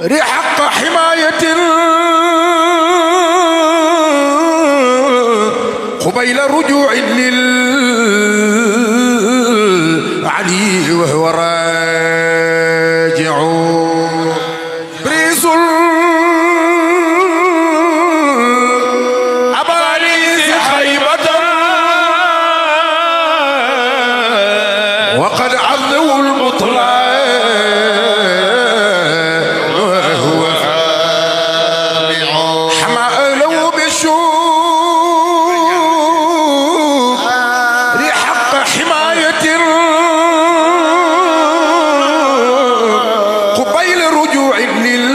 رحق حماية قبيل رجوع للعلي وهو راجع بريس أباليس خيبة وقد عذوا البطلان وهو حما أهله بالشوق لحق حماية قبيل رجوع للعلي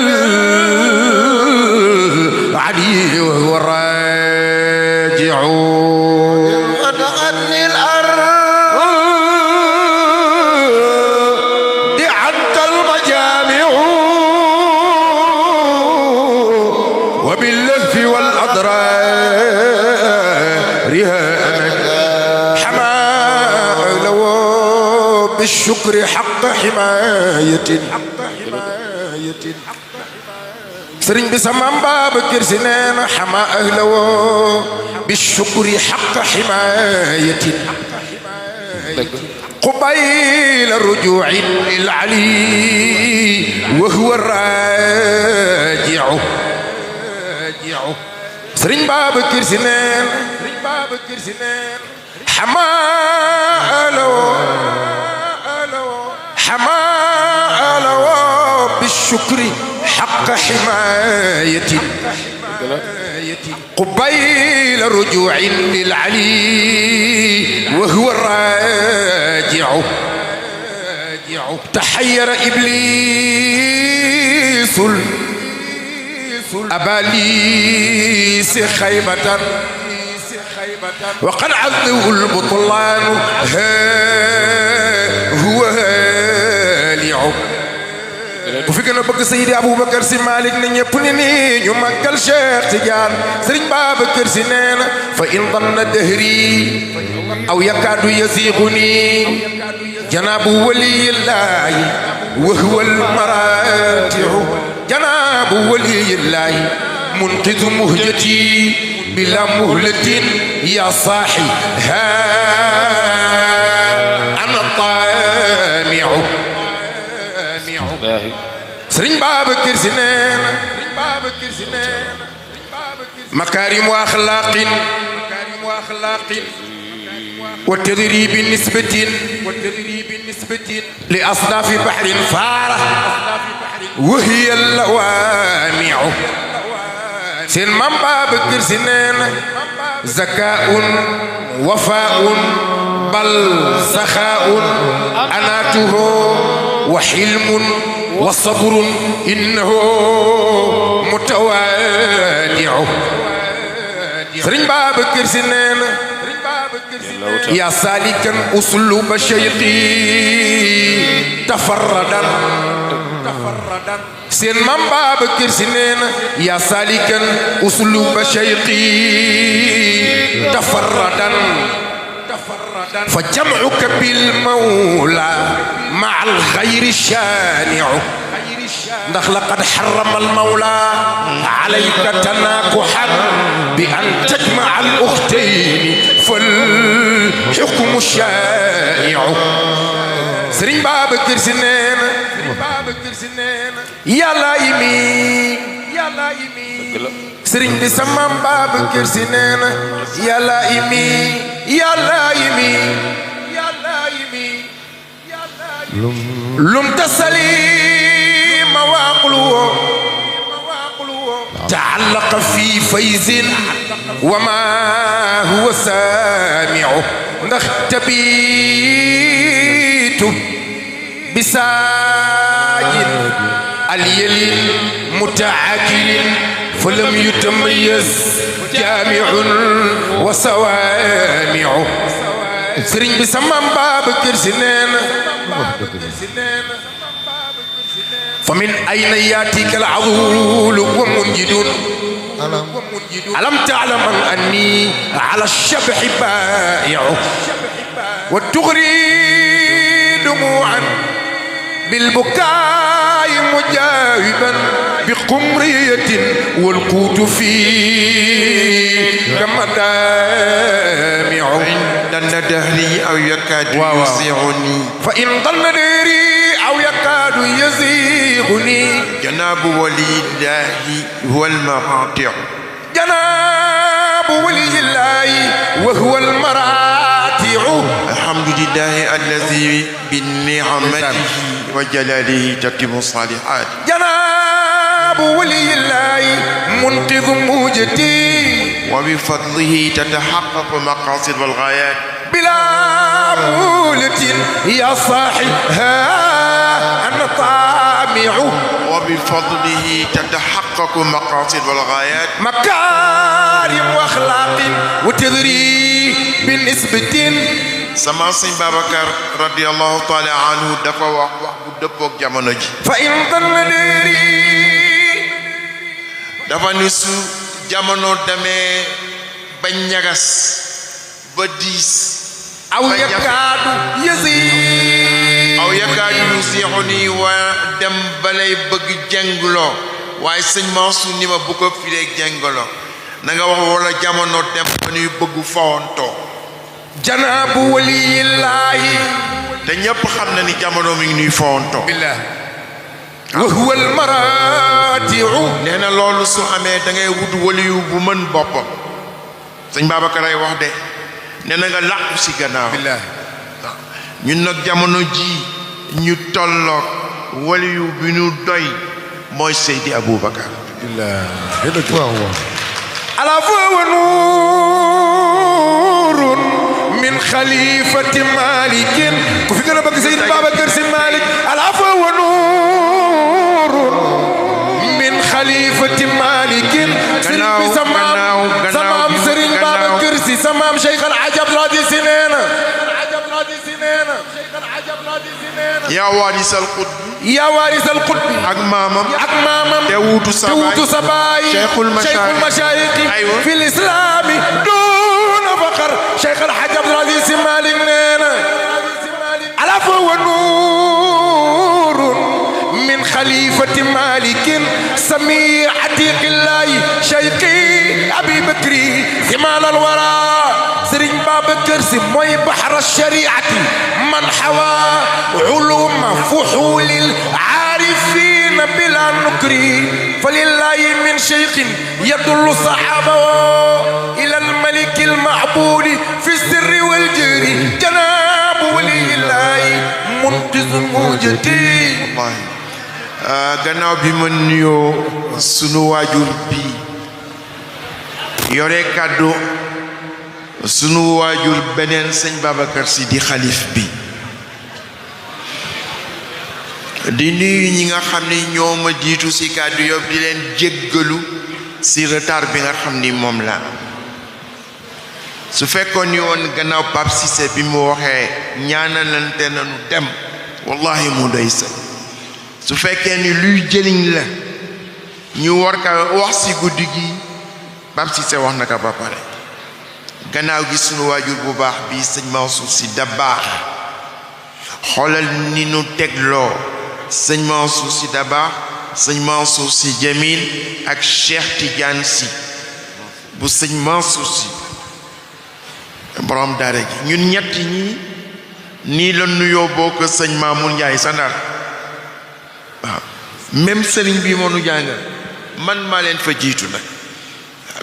وهو راجع ودعني الأرض دعت المجامع وباللهف والأضرار حما لو بالشكر حق حماية سرين بسمان باب كرسنين حما أهلو بالشكر حق حماية قبيل الرجوع للعلي وهو الراجع سرين باب كرسنين حما أهلو بالشكر حق حماية قبيل رجوع للعلي وهو الراجع تحير إبليس أباليس خيبة وقد عذوا البطلان هو هالع وفي كنا بك سيدي أبو بكر سي مالك نيبني يمكل شيخ تجان سرين بابكر سنين فإن ظن دهري أو يكاد يزيغني جناب ولي الله وهو المراتع جناب ولي الله منقذ مهجتي بلا مهلة يا صاحي ها أنا طامع سرين بابكر سنين مكارم وأخلاق والتدريب نسبة لأصناف بحر فارة وهي اللوامع سن من بابكر سنين زكاء وفاء بل سخاء أناته وحلم وصبر إنه متوادع سرين بابكر سنين يا سالكا أسلوب شيقي تفردا سين من بابكر سنين يا سالكا أسلوب شيقي تفردا فجمعك بالمولى مع الغير الشانع لقد حرم المولى عليك تناكحا بأن تجمع الأختين فالحكم الشائع سرين بابكر سنين يا لايمي سرين بسمان بابكر سنين يا لايمي لم تسلي مواقلو تعلق في فيز وما هو سامع نختبيت بساجد اليل متعاكل فلم يتميز جامع وسوامع سرين بسمان بابكر سنين فمن أين يأتيك العضول ومنجد ألم تعلم أني على الشبح بائع وتغري دموعا بالبكاء مجاوبا بقمرية والقوت فيه كمدامع ظن دهري أو يكاد يزيغني فإن ظن دهري أو يكاد يزيغني جناب ولي الله هو المراتع جناب ولي الله وهو المراتع الحمد لله الذي بنعمته وجلاله تتم الصالحات جناب ولي الله منقذ موجتي وبفضله تتحقق مقاصد والغايات بلا مولة يا صاحبها أنا طامع وبفضله تتحقق مقاصد والغايات مكارم وأخلاق وتدري بالنسبة sama sëñ Babacar radiyallahu taala anhu dafa wax bu dëppook jamono ji فإن ظن ديري dafa ni su jamono demee ba ñagas ba diis أو يكاد يزيد aw yakaadu yusiixuni wa dem balay bëgg jengloo waaye sëñ Mansour ni ma bu ko firee jengloo na nga wax wala jamono dem ba ñuy bëgg fawantoo جناب ولي الله te ñépp xam na ni jamono mi ngi ñuy fawantoo بالله وهو المراتع nee na loolu su amee da ngay wut waliyu bu mën boppam sëñ Babacar ay wax de nee na nga làqu si gannaaw بالله ñun nag jamono ji ñu tolloog waliyu bi ñu doy mooy Seydi Aboubacar على فهو نور من خليفة مالك وفي قلبك سيد بابكر سي مالك على فهو نور من خليفة مالك سلم سمام سرين بابكر سي سمام شيخ العجب رادي سنين yaa waarisal xut يا وارث القطب ak maamam أكماما te wuutu sa توت baay سباي شيخ المشايخ أيوة. في الإسلام دون فقر شيخ الحاج عبد العزيز مالك نينا على فهو نور من خليفة مالك سميع عتيق الله شيخي أبي بكري ثمال الورى سرين بابكر موي بحر الشريعة من حوى علوم فحول العارفين بلا نكر فلله من شيخ يدل صحابه إلى الملك المعبود في السر والجهر جناب ولي الله منقذ موجتي wallahi gannaaw bi ma nuyoo sunu waajur bi yore kàddu sunu waajur beneen sëñ Babacar si di xalif bi di nuyu ñi nga xam ni ñoo ma jiitu si kàddu yob di leen jéggalu si retard bi nga xam ni moom la su fekkoon ni woon gannaaw Pape Cissé bi mu waxee ñaanalante nañu dem wallahi mu doy sa su fekkee ni luy jëriñ la ñu war ka wax si guddi gi Pape Cissé wax na ko ba pare gannaaw gi sunu waajur bu baax bi sëñ Mansour si Dabakh xoolal ni nu tegloo sëñ Mansour si Dabakh sëñ Mansour si Jamil ak Cheikh Tidiane si bu sëñ Mansour si borom daara gi ñun ñett ñi nii la nuyoo bokk sëñ Mamour Ndiaye sa Ndar waaw même sëriñ bi moo nu jàngal man maa leen fa jiitu nag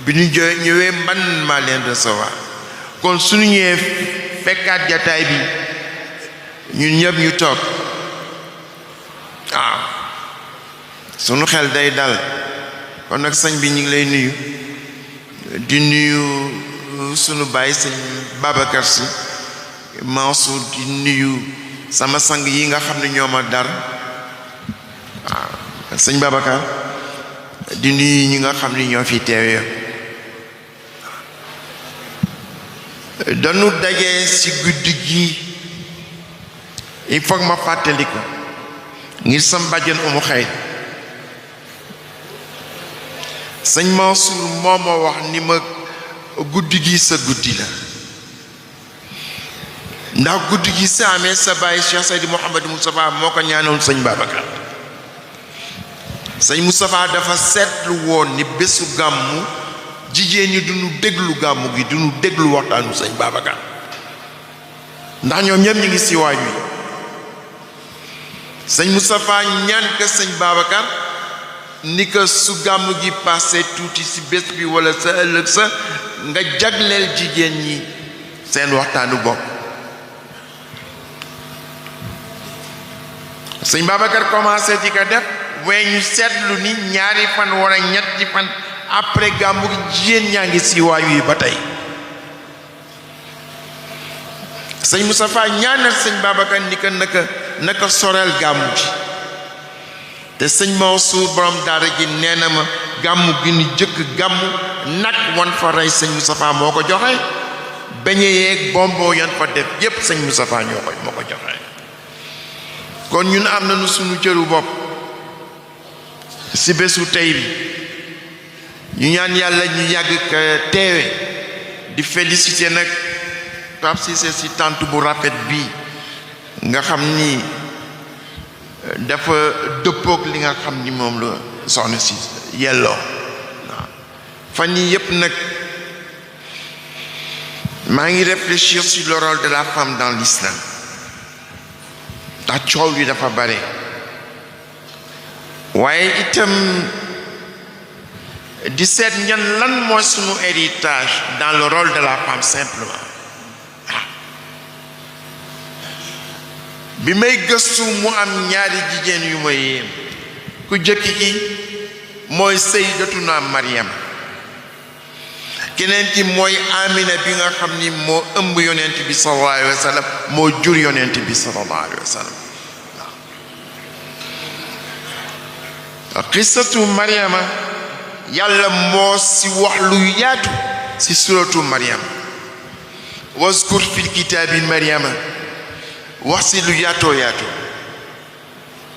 bi ñu ñëwee man maa leen recevoir kon suñu ñëwee fekkaat jataay bi ñun ñëpp ñu toog waaw sunu xel day dal kon nag sëñ bi ñu ngi lay nuyu di nuyu sunu baay sëñ Babacar si Mansour di nuyu sama sang yi nga xam ne ñoo ma dar waaw sëñ Babacar di nuyu ñi nga xam ni ñoo fi teewe dañu daje ci guddi gi il faut ma fàttali ko ngir sam bàjjen umu xëy sëñ Mansour moo ma wax ni ma guddi gi sa guddi la ndax guddi gi sa amee sa baay Cheikh Seydi Mouhamadou Moustapha moo ko ñaanoon sëñ Babacar sëñ Moustapha dafa seetlu woon ni bésu gàmmu jigéen ñi duñu déglu gàmmu gi duñu déglu waxtaanu sëñ Babacar ndax ñoom ñëpp ñu ngi si waaj wi sëñ Moustapha ñaan ka sëñ Babacar ni ko su gàmmu gi passé tuuti si bés bi wala sa ëllëg sa nga jagleel jigéen ñi seen waxtaanu bopp sëñ Babacar commencé di ko def waaye ñu seetlu ni ñaari fan wala ñetti fan après gàmmu gi jigéen ñaa ngi si waaj wi ba tey sëñ Moustapha ñaanal sëñ Babacar ni ko naka soreel gàmmu ji te sëñ Mansour borom daara ji nee na ma gàmmu gi ni jëkk gàmmu nag wan fa rey sëñ Moustapha moo ko joxe beñe yeeg bonbon yan fa def yépp sëñ Moustapha moo ko joxe kon ñun am nañu suñu cëru bopp si bésu tey bi ñu ñaan yàlla ñu yàgg ka teewe di féliciter nag Pape Cissé si tant bu rafet bii nga xam ni dafa dëppook li nga xam ni moom la soxna si yelloo waaw fan yii yépp nag maa ngi réfléchir sur le rôle de la femme dans l'islam ndax coow li dafa bare waaye itam di seet ñan lan mooy sunu héritage dans le rôle de la femme simplement bi may gëstu mu am ñaari jigéen yu ma yéem ku jëkk ki mooy Sayyidatuna Maryam keneen ki mooy Amina bi nga xam ni moo ëmb yonent bi sallallahu alayhi wa sallam moo jur yonent bi sallallahu alayhi wa sallam waaw qissatu Maryama yàlla moo si wax lu yaatu si suratu Maryam waskur fil kitaabi Maryama wax si lu yaatoo yaatoo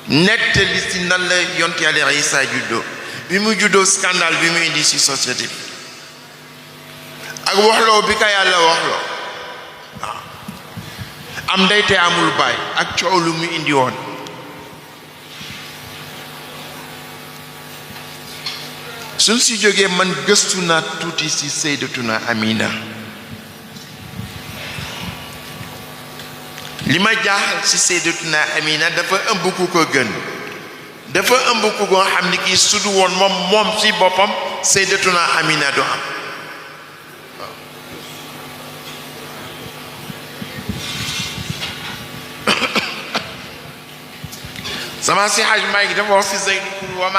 nettali si nan la yonent Yàlla Isaa juddoo bi mu juddoo scandale bi mu indi si société bi ak waxloo bi ka yàlla waxloo waaw am ndey te amul baay ak coow lu mu indi woon suñ si jógee man gëstu naa tuuti si Sayyidatuna Amina li ma jaaxal si Sayyidatuna Amina dafa ëmb ku ko gën dafa ëmb ku ko xam ni kii sudu woon moom si boppam Sayyidatuna Amina du am sama si xaj maa ngi dafa wax si Zayd wa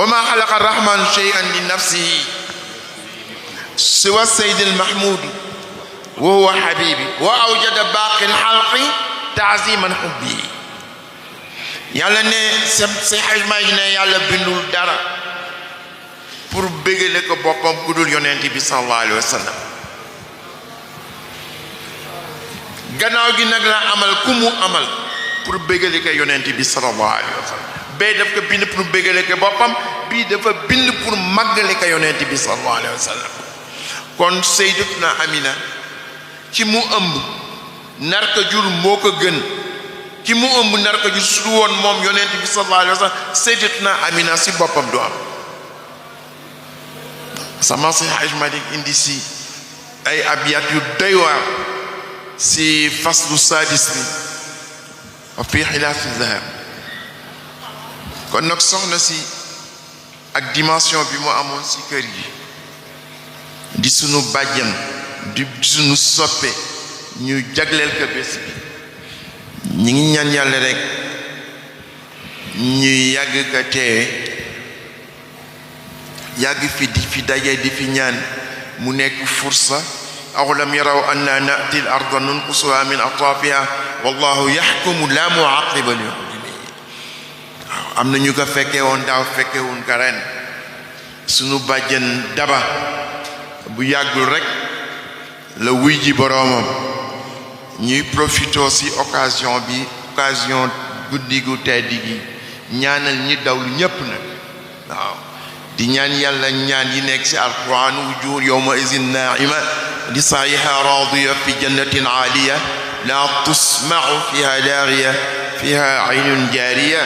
maa xalaqa rahman shay'an li nafsihi siwa sayyid al-mahmud wa huwa habibi wa awjada baaqi al-xalqi ta'ziman hubbi yàlla ne si xaj maa ngi ne yàlla bindul dara pour bégale ko boppam ku dul yonent bi sallallahu alayhi wa sallam gannaaw gi nag la amal ku mu amal pour bégale ko yonent bi sallallahu alayhi wa sallam bee daf ko bind pour bégale ko boppam bii dafa bind pour màggale ko yonent bi sallallahu alayhi wa sallam kon Sayyidatuna Amina ci mu ëmb nar ko jur moo ko gën ci mu ëmb nar ko jur su woon moom yonent bi sallallahu alayhi wa sallam Sayyidatuna Amina si boppam du am sama si Hajj Malik indi si ay abiyat yu doy waar si faslu sadis bi wa fi xilaafi zahab kon nag soxna si ak dimension bi mu amoon si kër gi di sunu bàjjan di sunu soppe ñu jagleel ko bés bi ñi ngi ñaan yàlla rek ñuy yàgg ka teewe yàgg fi di fi daje di fi ñaan mu nekk fursa awalam yaraw anna na'ti al-arda nunqusuha min atrafiha wallahu yaxkumu la muaqiba li hukmihi waaw am na ñu ko fekkee woon daaw fekkee woon ka ren sunu bàjjen daba bu yàggul rek la wuy ji boroomam ñuy profitoo ci occasion guddi gu tedd gi ñaanal ñi dawlu ñépp nag waaw di ñaan yàlla ñaan yi nekk ci alquran wujuhun yawma izin naa'ima li sa'yiha raadiya fi jannatin 'aaliya la tusma'u fiha laagiya fiha 'aynun jaariya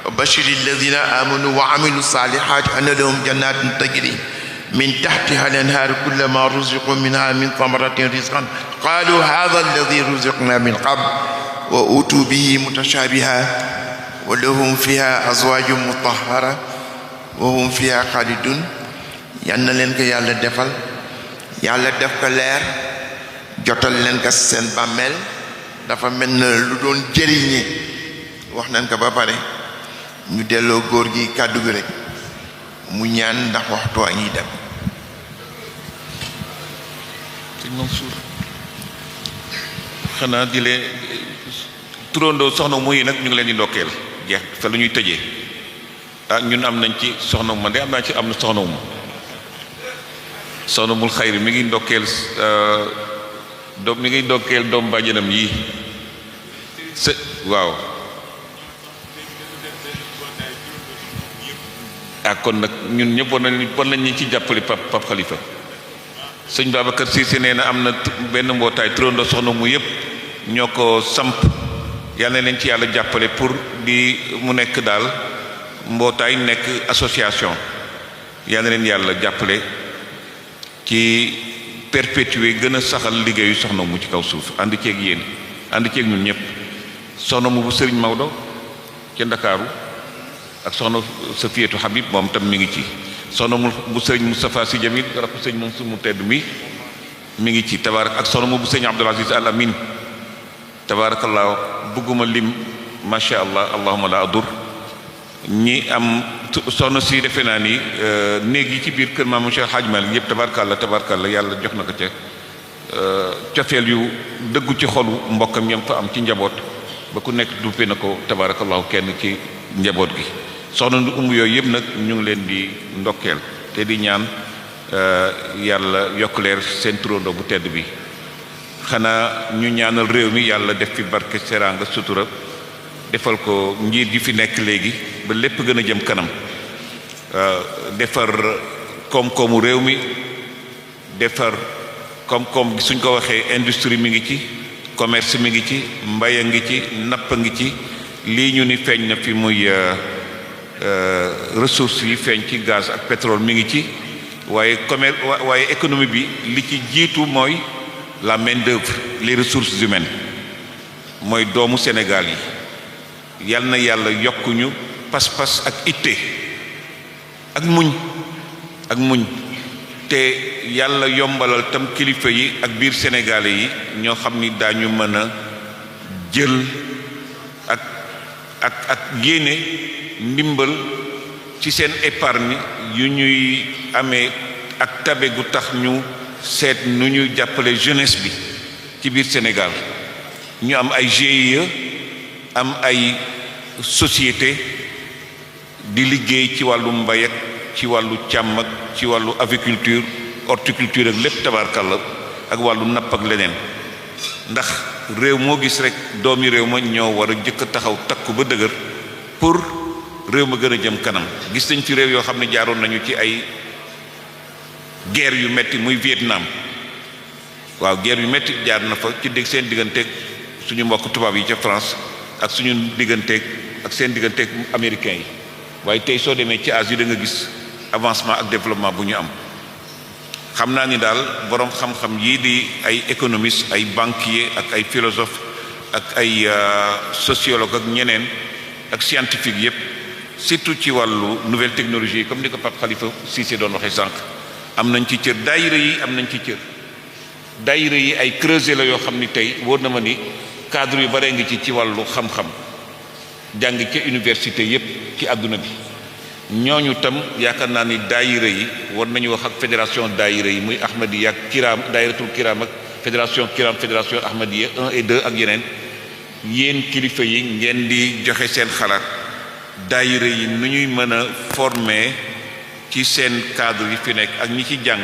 wa bashiri alladhina amanu wa 'amilu salihati anna lahum jannatin tajri min tahtiha al-anhaaru kullama ruziqu minha min thamaratin rizqan qalu hadha alladhi ruziqna min qabl wa utu bihi mutashabiha wa lahum fiha azwajun mutahhara wa hum fiha khalidun. yal na leen ko yàlla defal, yàlla def ko leer, jotal leen ko seen bàmmeel. dafa mel na lu doon jëriñe wax nañ ko ba pare, ñu delloo góor gi kàddu gi rek mu ñaan ndax waxtu waa ngi dem. sëñ Mansour xanaa di leen turandoo soxna muy nag ñu ngi leen di ndokkeel jeex fa lu ñuy tëjee. ñun am nañ ci soxna man de am naa ci am na soxna mu soxna mul xayri mi ngi ndokkeel doom bàjjenam yi waaw kon nag ñun ñëpp war nañ ñu ci jàppale Pape Khalifa. sëñ Babacar Cissé nee na am na benn mbootaay turandoo soxna mu yëpp ñoo ko samp yàlla na leen ci yàlla jàppale pour di mu nekk daal mbootaay nekk association. yàlla na leen yàlla jàppale ci perpétuer gën a saxal liggéeyu soxna mu ci kaw suuf ànd ceeg yéen ànd ceeg ñun ñëpp. soxna mu bu sëriñ Maodo ca Ndakaaru ak soxna Safiyatu Habib moom tam mi ngi ci. soxna mu bu sëriñ Moustapha Sy Jamil rakk sëriñ Mansour mu tedd mi ngi ci tabaarak ak soxna mu bu sëriñ Abdoul Aziz Al Amin tabaarakallaa bëgguma lim macha allah allahumma la adur ñi am soxna si defe naa ni néeg yi ci biir kër maam Cheikh Hadj Malick yëpp tabaarkalla yàlla jox na ko ca cofeel yu dëggu ci xolu mbokkam yam fa am ci njaboot ba ku nekk duppe na ko tabaarakallahu kenn ci njaboot gi. soxna yooyu yëpp nag ñu ngi leen di ndokkeel te di ñaan yàlla yokk leer seen turandoo bu tedd bi. xanaa ñu ñaanal réew mi yàlla def fi barke seraanga sutura defal ko njiit yi fi nekk léegi ba lépp gën a jëm kanam. defar koom-koomu réew mi defar koom-koom suñ ko waxee industrie mi ngi ci commerce mi ngi ci mbay a ngi ci napp a ngi ci lii ñu ni feeñ na fi muy ressources yi feeñ ci gaz ak pétrole mi ngi ci waaye waaye économie bi li ci jiitu mooy la main-d'œuvre les ressources humaines mooy doomu Sénégal yi. yal na yàlla yokkuñu pas-pas ak itte ak muñ te yàlla yombalal tam kilifa yi ak biir sénégalais yi ñoo xam ni daañu mën a jël ak yéene ndimbal ci seen épargne yu ñuy amee ak tabe gu tax ñu seet nu ñu jàppale jeunesse bi ci biir Sénégal. ñu am ay GIE am ay société di liggéey ci wàllu mbay ak ci wàllu càmm ak ci wàllu aviculture horticulture ak lépp tabarkalla ak wàllu napp ak leneen ndax réew moo gis rek doomi réew ma ñoo war a jëkk a taxaw takku ba dëgër pour réew ma gën a jëm kanam. gis nañ ci réew yoo xam ne jaaroon nañu ci ay guerre yu metti muy Vietnam waaw guerre yu metti jaar na fa ci seen digganteeg suñu mbokk tubaab yi ca France ak suñu digganteeg ak seen digganteeg américains yi waaye tey soo demee ci Asie da nga gis avancement ak développement bu ñu am. xam naa ni daal boroom xam-xam yii di ay économistes ay banquiers ak ay philosophes ak ay sociologues ak ñeneen ak scientifiques yépp surtout ci wàllu nouvelle technologie comme ni ko Pape Khalifa Cissé doon waxee sànq am nañ ci cër daayira yi am nañ ci cër. daayira yi ay creuset la yoo xam ni tey wóor na ma ni cadre yu bare ngi ci wàllu xam-xam jàng ca université yépp ci àdduna bi ñooñu tam yaakaar naa ni daayira yi war nañu wax ak fédération daayira yi muy Ahmadiyya ak Kiram daayiratul Kiram ak fédération Kiram fédération Ahmadiyya 1 et 2 ak yeneen yéen kilifa yi ngeen di joxe seen xalaat daayira yi nu ñuy mën a former ci seen cadre yi fi nekk ak ñi ci jàng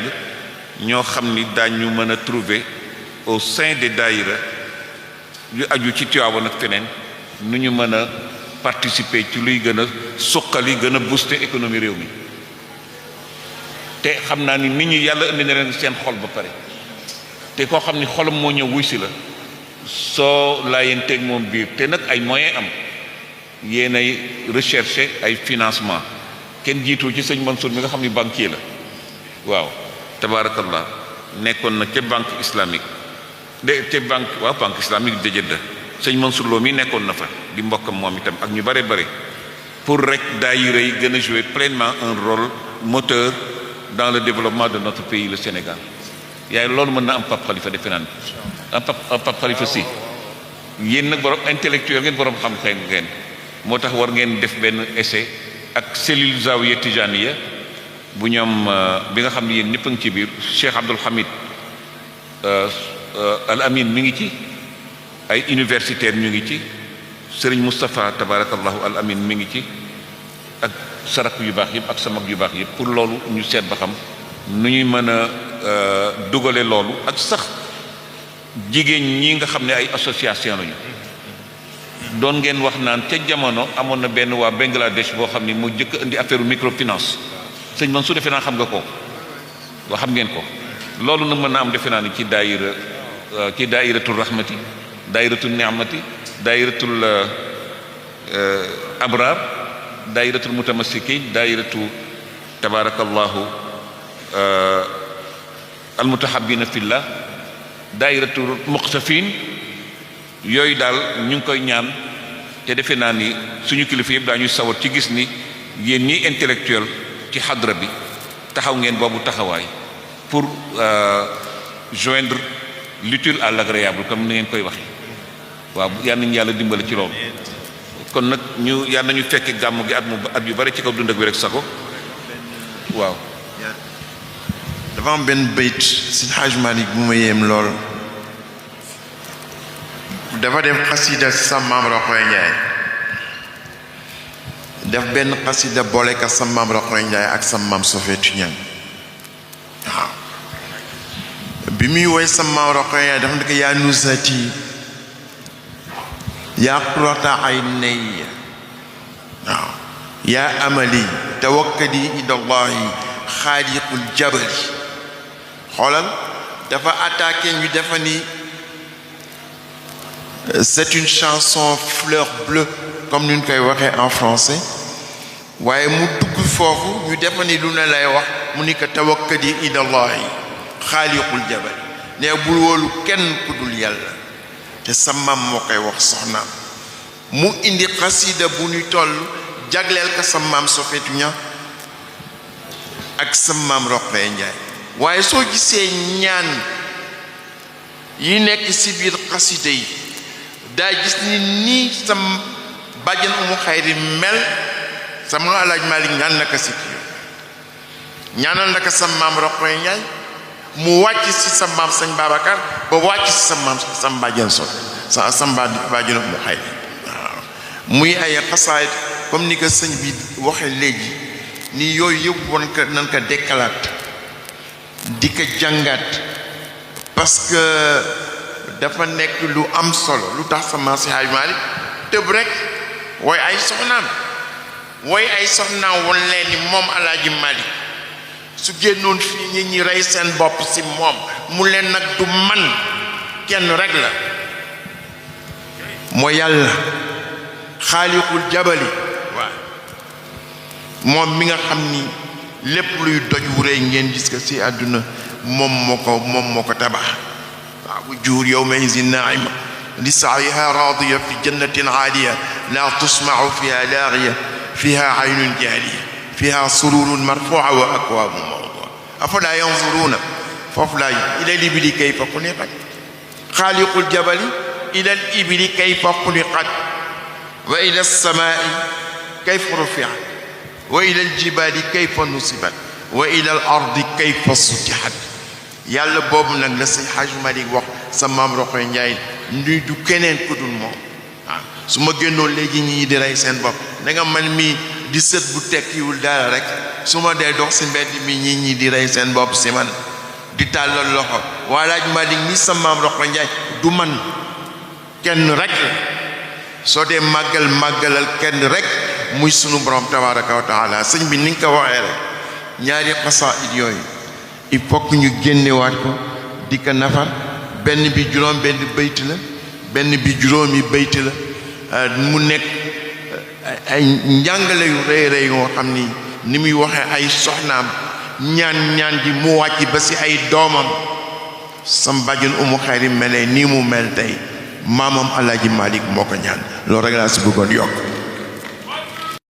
ñoo xam ni daañu mën a trouver au sein des daayira yu aju ci Tiwaawan ak feneen nu ñu mën a participer ci luy gën a suqali gën a booster économie réew mi te xam naa ni nit ñi yàlla indi na leen seen xol ba pare te koo xam ni xolam moo ñëw wuy si la soo laayanteeg moom biir te nag ay moyens am yéen ay recherche ay financement kenn jiitu ci sëñ Mansour mi nga xam ni banquier la waaw tabaarakallah nekkoon na ca banque islamique te banque islamique de Jeddah sëñ Mansour Lo mi nekkoon na fa di mbokkam moom itam ak ñu bare bare pour rek daayira yi gën a jouer pleinement un rôle moteur dans le développement de notre pays le Sénégal yaay loolu mën na am Pape Khalifa defe naa am Pape Khalifa si yéen nag borom intellectuel ngeen borom xam xëy ngeen moo tax war ngeen def benn essai ak cellule Zawiya Tijaniya bu ñoom bi nga xam ne yéen ñëpp a ngi ci biir Cheikh Abdoul Hamid Al Amin mi ngi ci ay universitaire ñu ngi ci Serigne Moustapha tabarakallahu Al Amin mi ngi ci ak sarak yu baax yëpp ak sama yu baax yëpp pour loolu ñu seet ba xam nu ñuy mën a dugale loolu ak sax jigéen ñi nga xam ne ay association lañu doon ngeen wax naan ca jamono amoon na benn waa Bangladesh boo xam ni mu jëkk indi affaire microfinance sëñ man su defe naa xam nga ko waa xam ngeen ko loolu nag mën naa am defe naa ni ci daayiratul rahmati daayiratul ni'mati daayiratul abrar daayiratul mutamassikin daayiratu tabarakallahu almutahabbina fillah daayiratul muqtafin yooyu daal ñu ngi koy ñaan te defe naa ni suñu kilifa yëpp daañuy sawar ci gis ni yéen ñi intellectuel ci xadra bi taxaw ngeen boobu taxawaay pour joindre l'utile à l'agréable comme ni ngeen koy waxee waaw yal nañu yàlla dimbali ci loolu kon nag ñu yal nañu fekke gàmm gi at yu bari ci kaw dund ak bi rek sago waaw dafa am benn bayt si Hajj Malik bu ma yéem lool dafa def xasida sa maam Rokhaya Ndiaye def benn xasida boole ka sa maam Rokhaya Ndiaye ak sa maam Sofeetu Ñaŋ waaw bi muy woy sa maam Rokhaya Ndiaye dafa nekk yaa nusati yaa qurrata aynayya waaw yaa amali tawakkali ilallahi xaaliqul jabali xoolal dafa attaqué ñu defa ni c'est une chanson fleur bleue comme ni ñu koy waxee en français waaye mu dugg foofu ñu defa ni lu ne lay wax mu ni ko tawakkali ilallahi xaaliqul jabali ne bul wóolu kenn ku dul yàlla te sa maam moo koy wax soxnaam mu indi xasida bu ñu toll jagleel ko sa maam Sofeetu Ñaŋ ak sa maam Rokhaya Ndiaye waaye soo gisee ñaan yi nekk ci biir xasida yi daa gis ni nii sa bàjjan Umu Xayri mel sama Alaaj Malik ñaan na ko ci kii ñaanal na ko sa maam Rokhaya Ndiaye mu wàcc ci sa maam Sëñ Babacar ba wàcc ci sa maam sa bàjjan sa bàjjan Umu Xayri waaw muy ay xasaayit comme ni ko sëñ bi waxee léegi ni yooyu yëpp won ko nan ko dekkalaat di ko jàngaat parce que dafa nekk lu am solo lu tax sama si Hajj Malik tëb rek wooy ay soxnaam won leen ni moom Alaaji Malik su génnoon fii nit ñi rey seen bopp si moom mu leen nag du man kenn rek la moo yàlla xaaliqul jabali waaw moom mi nga xam ni lépp luy doj wu rëy ngeen gis ko ci àdduna moom moo ko tabax waaw wujuur yawma izin naa'ima li sa'yiha raadiya fi jannatin aaliya laa tusma'u fiha laagiya fiha aynun jaariya fiha sururun marfuu'a wa akwaabun mawduu'a afalaa yanzuruuna foofu laay ilal ibili kayfa xuliqat xaaliqul jabali ilal ibili kayfa xuliqat wa ila samaa'i kayfa rufi'at wa ila aljibaali kayfa nusibat wa ila al ardi kayfa sutihat yàlla boobu nag la say Hajj Malik wax sa maam Rokhaya Ndiaye nduy du keneen ku dul moom waaw su ma génnoon léegi ñii di rey seen bopp da nga man mii di sët bu tekkiwul dara rek su ma dee dox si mbedd mi ñii di rey seen bopp si man di tàllal loxo waa Alaaji Malik ni sa maam Rokhaya Ndiaye du man kenn rek la soo dee màggalal kenn rek muy sunu borom tabaraka wa taala sëñ bi ni nga ko waxee rek ñaari xasaayid yooyu il faut que ñu génnewaat ko di ko nafar benn bi juróom benn bayt la benn bi juróomi bayt la mu nekk ay njàngale yu rëy rëy yoo xam ni muy waxee ay soxnaam ñaan ji mu wàcc ba ci ay doomam sam bàjjen Umu Xayri melee nii mu mel tey maamam Alaaji Malik moo ko ñaan loolu rek laa ci bëggoon yokk